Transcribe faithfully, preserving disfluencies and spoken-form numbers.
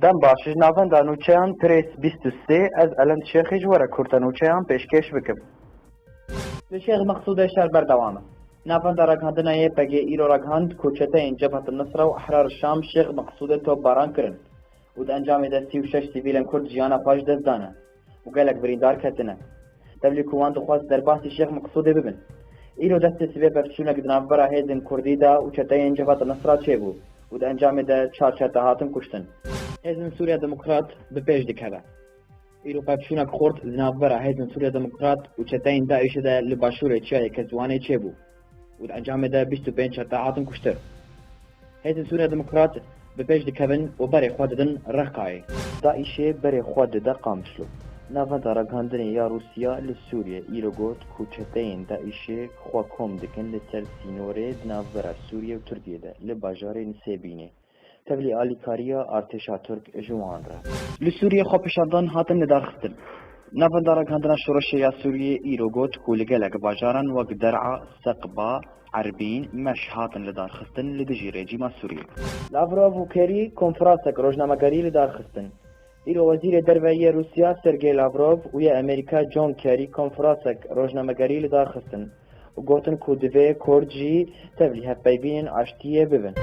Dem baş, ji navenda nûçeyan Prês bîst û sê, ez Elend Şêxî ji we re kurte nûçeyan pêşkêş bikim. Li Şêx Meqsûdê şer berdewam e. Navenda ragihandina Y P G îro ragihand ku çeteyên Cebhet Nusra û Ehrar Şam Şêx Meqsûdê topbaran kirin û di encamê de sî û şeş sivîlên Kurd jiyana xwe ji dest dane û gelek birîndar ketine. Tevlî ku wan dixwest derbasî Şêx Meqsûdê bibin. Îro destê sibê pevçûnek di navbera hêzên Kurdî de û çeteyên Cebhet Nusra çêbû û di encamê de çar çete hatin kuştin. Hêzên Sûriya Demokrat bi pêş dikeve. Îro pevçûnek xurt di navbera hêzên Sûriya Demokrat û çeteyên DAIŞê de li başûrê çiyayê Kezwanê çêbû û di encamê de bîst û pênc çete hatin kuştin. Hêzên Sûriya Demokrat bi pêş dikevin û berê xwe didin Reqayê. DAIŞê berê xwe dide Qamişlo. Navenda ragihandinê ya Rûsya li Sûriye îro got ku çeteyên DAIŞê xwe kom dikin li ser sînorê di navbera Sûriye û Tirkiye de li bajarê Nisêbînê. Tevlî alîkariya artêşa Tirk ji wan re. Li Sûriyê xwepişandan hatin lidarxistin. Navenda ragihandina şoreşê ya Sûriyê îro got ku li gelek bajaran wek Der'a, Seqba, Erbîn, Meş hatin lidarxistin li dijî rejîma Sûriyê. Lavrov û Kerî konferansek rojnamegerî lidarxistin. Îro Wezîrê Derve yê Rûsya Sergey Lavrov û yê Amerîka John Kerry konferansek rojnamegerî lidarxistin û gotin ku divê Kurd jî tevlî hevpeyvînên aştiyê bibin.